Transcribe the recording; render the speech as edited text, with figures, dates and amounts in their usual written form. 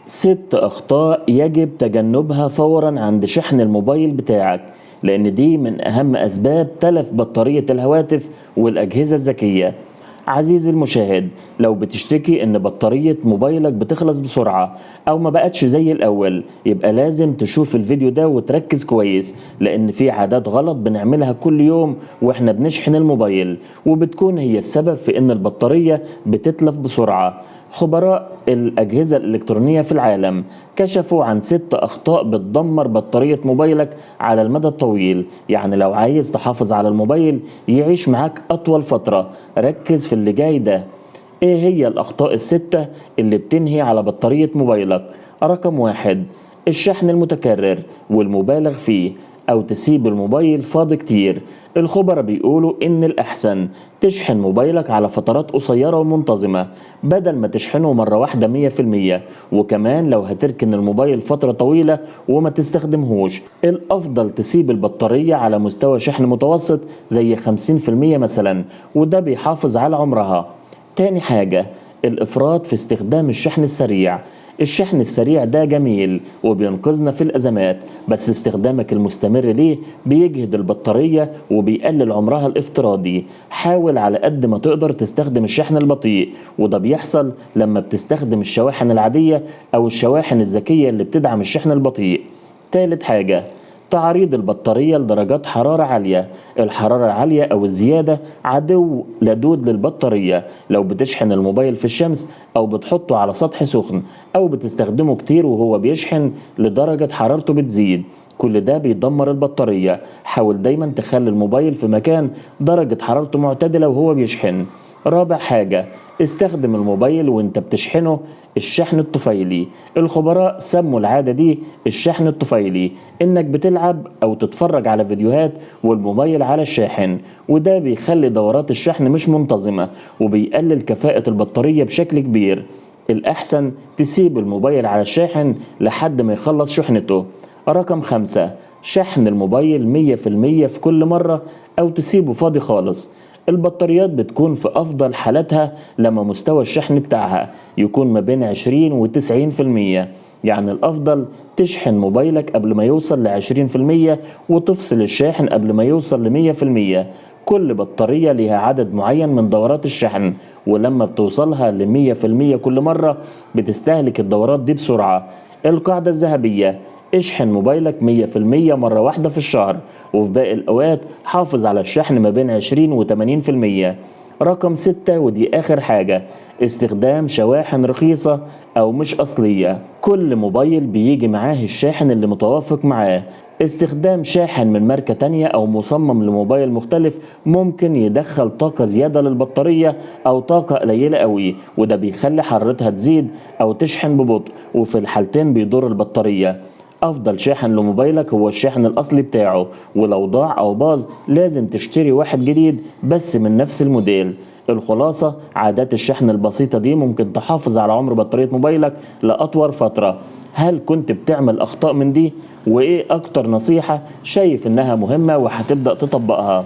6 أخطاء يجب تجنبها فورا عند شحن الموبايل بتاعك، لأن دي من أهم أسباب تلف بطارية الهواتف والأجهزة الذكية. عزيزي المشاهد، لو بتشتكي ان بطارية موبايلك بتخلص بسرعة او ما بقتش زي الاول، يبقى لازم تشوف الفيديو ده وتركز كويس، لان في عادات غلط بنعملها كل يوم واحنا بنشحن الموبايل، وبتكون هي السبب في ان البطارية بتتلف بسرعة. خبراء الأجهزة الإلكترونية في العالم كشفوا عن 6 أخطاء بتدمر بطارية موبايلك على المدى الطويل. يعني لو عايز تحافظ على الموبايل يعيش معاك أطول فترة، ركز في اللي جاي ده. إيه هي الأخطاء ال6 اللي بتنهي على بطارية موبايلك؟ رقم 1، الشحن المتكرر والمبالغ فيه، أو تسيب الموبايل فاضي كتير. الخبراء بيقولوا إن الأحسن تشحن موبايلك على فترات قصيرة ومنتظمة بدل ما تشحنه مرة واحدة 100%. وكمان لو هتركن الموبايل فترة طويلة وما تستخدمهوش، الأفضل تسيب البطارية على مستوى شحن متوسط زي 50% مثلا، وده بيحافظ على عمرها. تاني حاجة، الإفراط في استخدام الشحن السريع. الشحن السريع ده جميل وبينقذنا في الأزمات، بس استخدامك المستمر ليه بيجهد البطارية وبيقلل عمرها الافتراضي. حاول على قد ما تقدر تستخدم الشحن البطيء، وده بيحصل لما بتستخدم الشواحن العادية أو الشواحن الذكية اللي بتدعم الشحن البطيء. تالت حاجة، تعريض البطارية لدرجات حرارة عالية. الحرارة العالية أو الزيادة عدو لدود للبطارية. لو بتشحن الموبايل في الشمس أو بتحطه على سطح سخن أو بتستخدمه كتير وهو بيشحن لدرجة حرارته بتزيد، كل ده بيدمر البطارية. حاول دايما تخلي الموبايل في مكان درجة حرارته معتدلة وهو بيشحن. رابع حاجة، استخدم الموبايل وانت بتشحنه الشحن الطفيلي. الخبراء سموا العادة دي الشحن الطفيلي، انك بتلعب او تتفرج على فيديوهات والموبايل على الشاحن، وده بيخلي دورات الشحن مش منتظمة وبيقلل كفاءة البطارية بشكل كبير. الأحسن تسيب الموبايل على الشاحن لحد ما يخلص شحنته. رقم 5، شحن الموبايل 100% في كل مرة أو تسيبه فاضي خالص. البطاريات بتكون في أفضل حالاتها لما مستوى الشحن بتاعها يكون ما بين 20 و 90%. يعني الأفضل تشحن موبايلك قبل ما يوصل ل 20% وتفصل الشاحن قبل ما يوصل ل 100%. كل بطارية ليها عدد معين من دورات الشحن، ولما بتوصلها ل 100% كل مرة بتستهلك الدورات دي بسرعة. القاعدة الذهبية، اشحن موبايلك 100% مرة واحدة في الشهر، وفي باقي الأوقات حافظ على الشحن ما بين 20 و 80%. رقم 6، ودي آخر حاجة، استخدام شواحن رخيصة أو مش أصلية. كل موبايل بيجي معاه الشاحن اللي متوافق معاه. استخدام شاحن من ماركة تانية أو مصمم لموبايل مختلف ممكن يدخل طاقة زيادة للبطارية أو طاقة قليلة قوي، وده بيخلي حرارتها تزيد أو تشحن ببطء، وفي الحالتين بيضر البطارية. أفضل شاحن لموبايلك هو الشاحن الأصلي بتاعه، ولو ضاع أو باظ لازم تشتري واحد جديد بس من نفس الموديل. الخلاصة، عادات الشحن البسيطة دي ممكن تحافظ على عمر بطارية موبايلك لأطول فترة. هل كنت بتعمل أخطاء من دي؟ وإيه أكتر نصيحة شايف إنها مهمة وهتبدأ تطبقها؟